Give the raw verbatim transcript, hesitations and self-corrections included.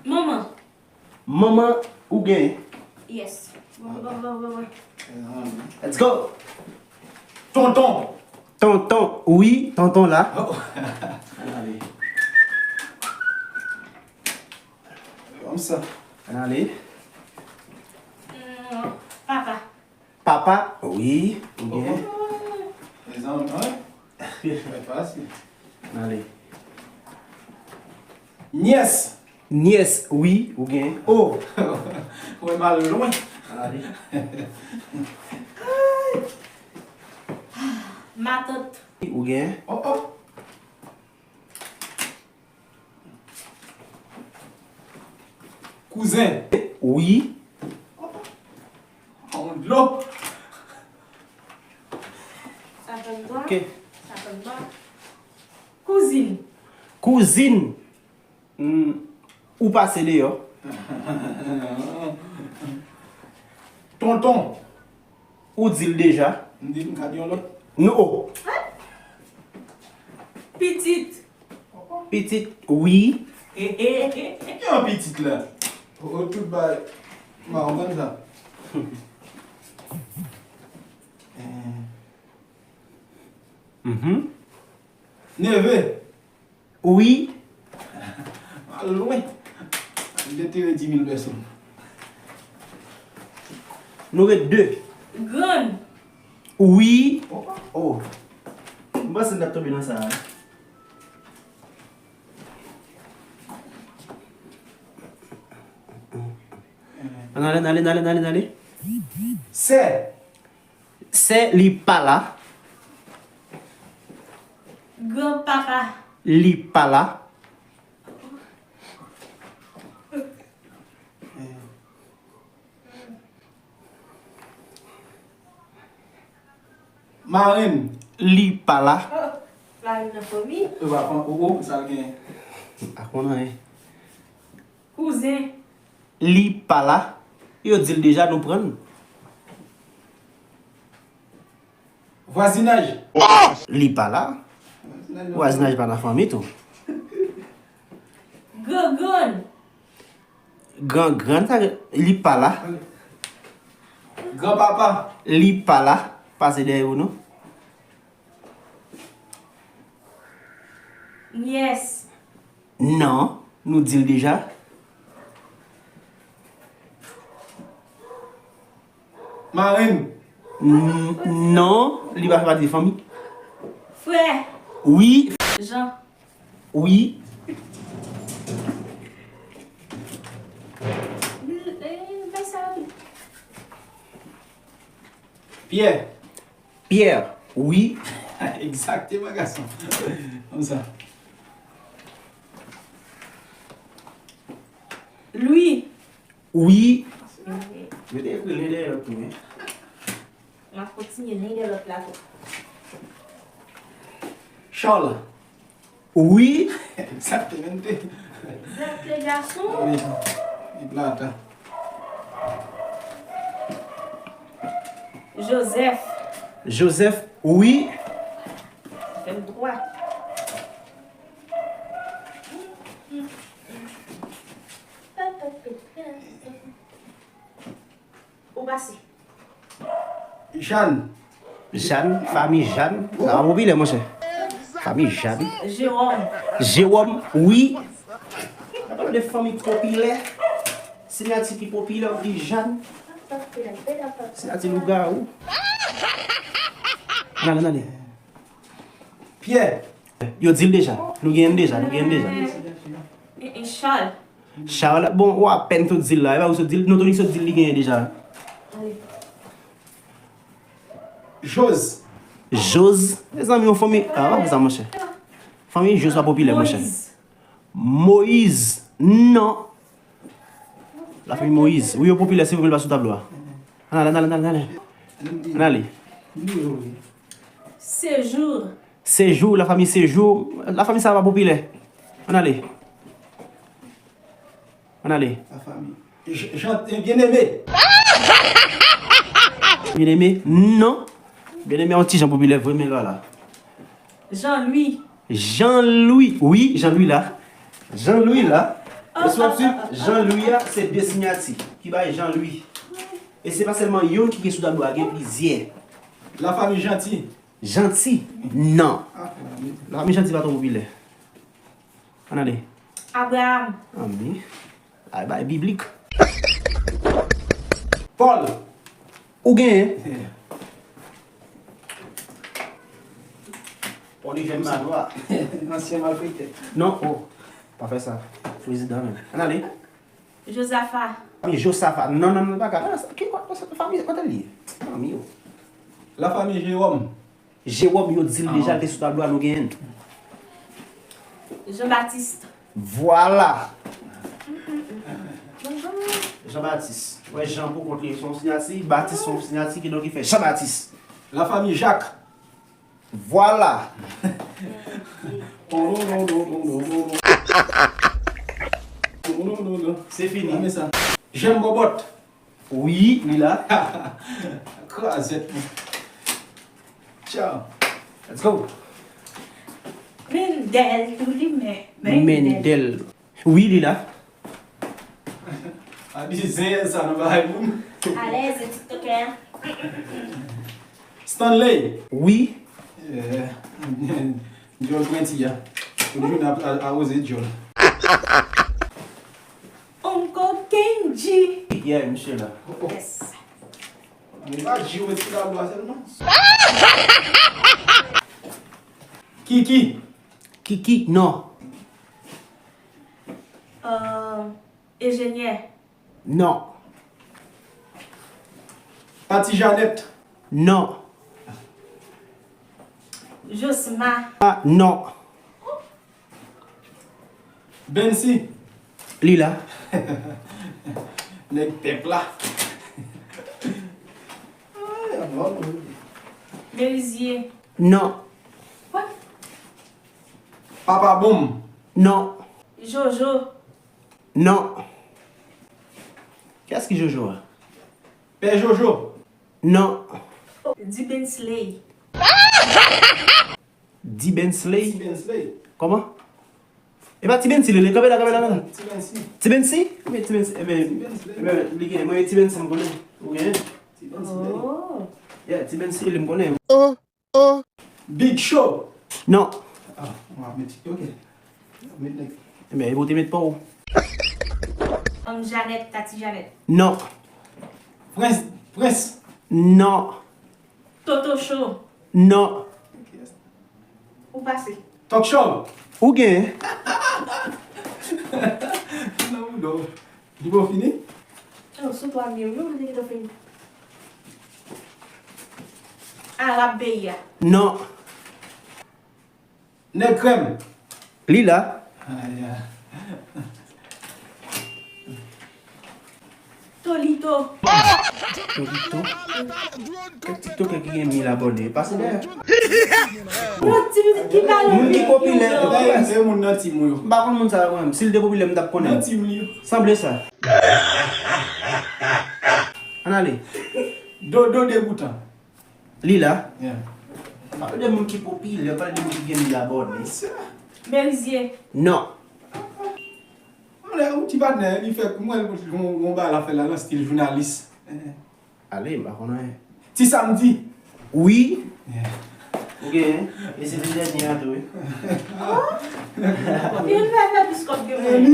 Manman. Manman ou gen. Yes. Bon, bon, bon, bon, bon. Let's go. Tonton. Tonton, wi, tonton la. Oh. Ann ale. Kòmsa. Ann ale. Hmm, papa. Papa, wi, ou gen. Mezanmi, wi. Trè fasil. Ann ale. Nyès. Nyès, wi, ou gen. Oh. Ou m al lwen. Ann ale. Matant. Ou gen. Oh, oh. Kouzen. Wi. On dlo. Sa fè m bwa. Ok. Sa fè m bwa. Kouzin. Kouzin. Hmm, ou pase deyò. Tonton. Ou di l deja. M di m ka di yon lòt. Nou, oh. Pitit. Pitit, wi. Ki yon pitit la? O tout bay. Ma ou konn sa. Eh, Mhm. Neve. Wi. Al lwen. Al detire dis mil pèsonn. Nou ret de. Grann. Wi. Oh. M panse n t ap tonbe nan sa a. Ann ale, ann ale, ann ale, ann ale, ann ale. Sè. Sè li pa la. Granpapa. Li pa la. Marenn. Li pa la. Marenn nan fanmi. Ou pa pran ou ou sa l gen. Pa konn anyen. Kouzen. Li pa la. Yo di l deja, nou pran l. Vwazinaj. Li pa la. Vwazinaj pa nan fanmi tou. Grangrann. Grangrann sa, li pa la. Granpapa. Li pa la. Pase dèyè ou non. Nyès. Non, nou di l deja. Marenn. N- non, li pa fè pati de fanmi. Frè. Wi. Jan. Wi. Eh, bay sa rapid. Pyè. Pyè. Wi. Egzakteman, gason. Konsa. Lwi. Wi. Yo te ekri len dèyè lòt tou, wi. M ap kontinye len dèyè lòt la tou. Chal. Wi. Egzaktemente. Egzakte, gason. Wi. E plata. Jozèf. Jozèf, wi. Fè m twa. Ou pase. Jàn. Jàn, fanmi Jàn. Sa pa popilè, monchè. Fanmi Jàn. Jewòm. Jewòm, wi. N ap pale de fanmi popilè. Siyati ki popilè, ou di Jàn. Siyati lougawou. Ann ale, ann ale. Pyè. Yo di l deja. Nou genyen l deja, nou genyen l deja. E, e, Chal. Chal, bon, ou apèn sot di l la. E pa ou sot di l, non, Tony sot di l li genyen deja. Ale. Joz. Joz. Mezanmi, yon fanmi. Ah, pa fè sa, monchè. Fanmi Joz pa popilè, monchè. Moyiz. Moyiz. Non. Lafanmi Moyiz. Wi, yo popilè, se vre, l pa sou tablo a. Ann ale, ann ale, ann ale, ann ale. Ann ale. Sejou. Sejou, lafanmi Sejou. Lafanmi sa pa popilè. Ann ale. Ann ale. Lafanmi. J- Jan, eh, Byeneme. Byeneme, non. Byeneme, yon ti jan popilè vre, men lwa la. Jan Lwi. Jan Lwi. Wi, Jan Lwi la. Jan Lwi la. Èske w ap swiv? Jean Louis a, se de siyati ki bay Jean Louis. E se pa sèlman youn ki gen sou tablo a, gen plizyè. Lafanmi Janti. Janti? Non. Lafanmi Janti pa twò popilè. Ann ale. Abraham. Anbi. Ay, bay biblik. Pòl. Ou genyen. Pòl Ijèn Malwa. Ansyen malfektè. Non, oh. Pa fè sa. Prezidan menm. Ann ale. Jozafa. Fanmi Josafa. Non, non, non, pa ka. Ki kwa sa fanmi kote li? Fanmi yo. Lafanmi Jewòm. Jewòm, yo di l deja, l te sou tablo a, nou genyen l. Jean Baptiste. Vwala. Jean Baptiste. Wè, Jean pou kont li, se yon siyati, Baptiste se yon siyati, kidonk li fè Jean Baptiste. Lafanmi Jacques. Vwala. Se fini. Renmen sa. Jean Bobot. Wi, li la. Krazèt mwen. Tchaw. Let's go. Mendel, tou li men. Mendel. Wi, li la. A di zen sa nan bagay moun. Alèz, TikTokè. Stanley. Wi. Eh, djòl pwenti a. Tout jounen ap a- awoze djòl. Uncle Kenji. Yeah, misye la. Yes. Mwen pa jwe ti la bwa sèlman. Kiki. Kiki, non. Euh, enjenyè. Non. Pati Janet. Non. Josma. Ah, non. Bensi. Li la. Nèg pèp la. Ay, avan. Merizye. Non. What? Papa Bonm. Non. Jojo. Non. Kiyès ki Jojo a? Pè Jojo. Non. Di Bensley. Di Bensley? Ti Bensley. Kòman? E pa Ti Bensi li, li kanpe la, kanpe la, kanpe la. Ti Bensi. Ti Bensi? Ebyen Ti Bensi, ebyen, Ti Bensi. Ebyen, li gen, mwen Ti Bensi m konnen. Ou gen? Ti Bensi. Oh. Yeah, Ti Bensi li m konnen. Oh, oh. Big Show. Non. Ah, w ap met, ok. W ap met nèg. Ebyen, e pou te met pa w. Ann Janet, Tati Janet. Non. Prince, Prince. Non. Toto Show. Non. Ou pase. Talk Show. Ou gen. Non, non. Li bon fini? Oh, sou twa mil, non, li te fini. Arab peyi a. Non. Nèg krèm. Li la. Aya. Tolito. Tolito. Kèk TikTokè ki gen mil abòne. Pase dèyè. Non, ti pitit ki pale. Moun ki popilè. Dayè, se moun nan tim ou yo. M pa konn moun sa yo, mwen. Si l te popilè, m t ap konnen. Nan tim li yo. Sanble sa. Ann ale. Dodo degoutan. Li la. Yeah. Pale de moun ki popilè, pale de moun ki gen mil abòne. Merizye. Non. Mwen, yon ti patnè, li fè, mwen, yon, yon bagay la fè la, nan stil jounalis. Eh. Ale, m pa konn anyen. Ti Samdi. Wi. Yeah. Ou gen, e se te dènye a tou, wi. Oh. Yon bagay la pi kòb ke mwen.